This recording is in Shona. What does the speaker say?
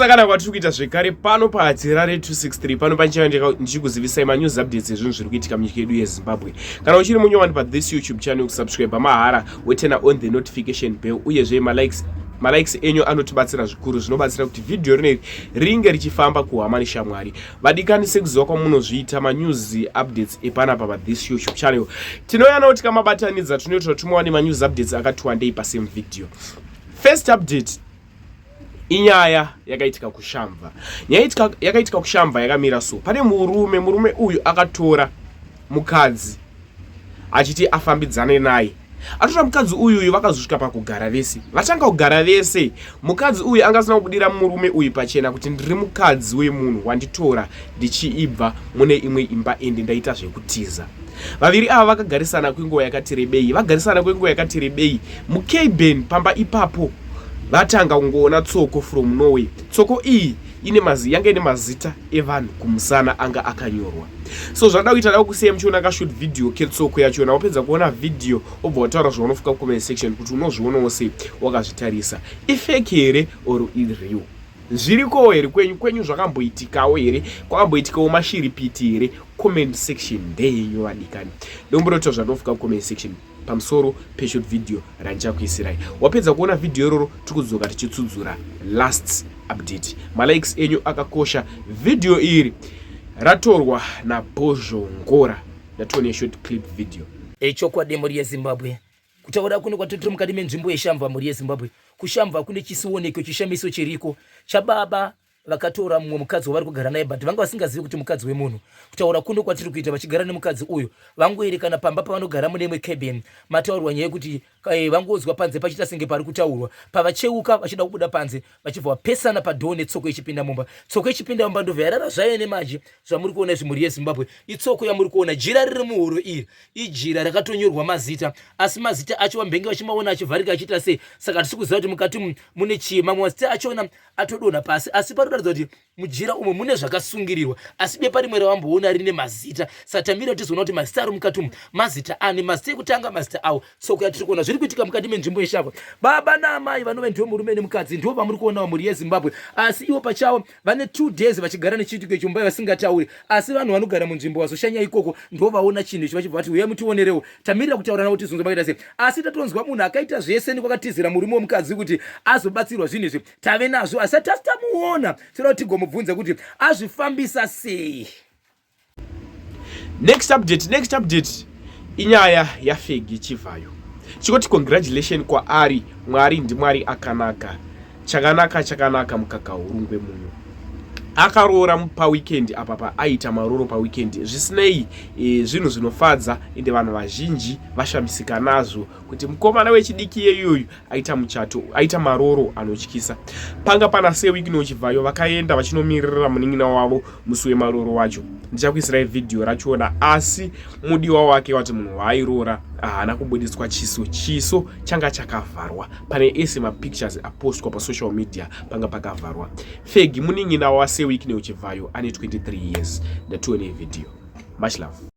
Kusangana kwatiri kuita zvekare pano paHatirare 263 pano pandichava ndichikuzivisai manews updates ezvinhu zviri kuitika munyika yedu yeZimbabwe. Kana uchiri munyowani pathis YouTube channel kusubscribe mahara wetena on the notification bell uyezve malikes malikes enyu anotibatsira zvikuru zvinobatsira kuti vhidhiyo rineri ringe richifamba kuhama neshamwari vadikani sekuziva kwamunozviita manews updates epanapa pathis youtube channel tinouya nawo tikamabatanidza tinoitira timowane manews updates akati wandei pasame video first update inyaya yakaitika kushamva nyaya yakaitika kushamva yakamira so pane murume murume uyu akatora mukadzi achiti afambidzane naye atora mukadzi uyuyu vakazosvika pakugara vese vatanga kugara vese mukadzi uyu anga asina kubudira murume uyu pachena kuti ndiri mukadzi wemunhu wanditora ndichiibva mune imwe imba ende ndaita zvekutiza vaviri ava vakagarisana kwenguva yakati rebei vagarisana kwenguva yakati rebei mucaben pamba ipapo vatanga kungoona tsoko from norway tsoko iyi ine mazi yanga ine mazita evanhu kumusana anga akanyorwa so zvandada kuita da kusiya muchiona kashort video ketsoko yachona wapedza kuona video obva wataura zvaunofuka kucomment section kuti unozvionawo sei wakazvitarisa ifake here or ireal zvirikowo here kwenyu kwenyu zvakamboitikawo here kwakamboitikawo mashiripiti here comment section ndeyenyu vadikani ndombotoita zvandinofuka kucomment section pamusoro peshort video randichakuisirai wapedza kuona vhidhiyo iroro tikudzoka tichitsudzura last update malikes enyu akakosha vhidhiyo iri ratorwa nabhozhongora ndatione short clip video echokwadi mhuri yezimbabwe kutaura kuno kwatotiri mukati menzvimbo yeshamva mhuri yezimbabwe kushamva kune chisioneko chishamiso chiriko chababa vakatora mumwe mukadzi wavari kugara naye but vanga vasingazivi kuti mukadzi wemunhu kutaura kuno kwatiri kuita vachigara nemukadzi uyu vangoerekana pamba pavanogara mune imwe cabin mataurwa nyaya yekuti eh, vangonzwa panze pachiita senge pari kutaurwa pavacheuka vachida kubuda panze vachibva vapesana padhoo netsoko ichipinda mumba tsoko ichipinda mumba ndobva yarara zvayo nemaji zvamuri kuona izvi mhuri yezimbabwe itsoko yamuri kuona jira riri muhuro iri ijira rakatonyorwa mazita asi mazita acho vambenge vachimaona achivharika achiita sei saka hatisi kuziva kuti mukati mune chii mamwe mazita achona atodonha pasi asi panoratidza kuti mujira umu mune zvakasungirirwa asi bepa rimwe ravamboona rine mazita saka tamira tizoona kuti mazita ari mukati umu mazita ani mazita ekutanga mazita awo tsoko yatiri kuona zviri kuitika mukati menzvimbo yeshavo baba naamai vanove ndiwo murume nemukadzi ndiwo vamuri kuonawo mhuri yezimbabwe asi ivo pachavo vane two days vachigara nechiitiko icho mumbai vasingatauri asi vanhu vanogara munzvimbo vazoshanya ikoko ndiwo vaona chinhu ichi vachibva vati uyai mutionerewo tamirira kutaura navo tizonzwa vakaita sei asi tatonzwa munhu akaita zvese nekwakatizira murume wemukadzi kuti azobatsirwa zvinhu izvi tave nazvo asi tasi tamuona toda kuti tigomubvunza kuti azvifambisa sei next update next update inyaya yafegi chivhayo chikoti congratulation kwaari mwari ndimwari akanaka chakanaka chakanaka mukaka hurungwe munyu akaroora paweekend apa paaita maroro paweekend zvisinei e, zvinhu zvinofadza ende vanhu vazhinji vashamisika nazvo kuti mukomana wechidiki yeyuyu aita muchato aita maroro anotyisa panga pana sewikno chibvayo vakaenda vachinomiririra munin'ina wavo musi wemaroro wacho ndichakuisirai vhidhiyo rachona asi mudiwa wake wati munhu waairoora haana kubudiswa chiso chiso changa chakavharwa pane ese mapictures apostwa pasocial media panga pakavharwa fegi munin'ina waSewikne Chivhayo ane 23 years ndatione vhidhiyo much love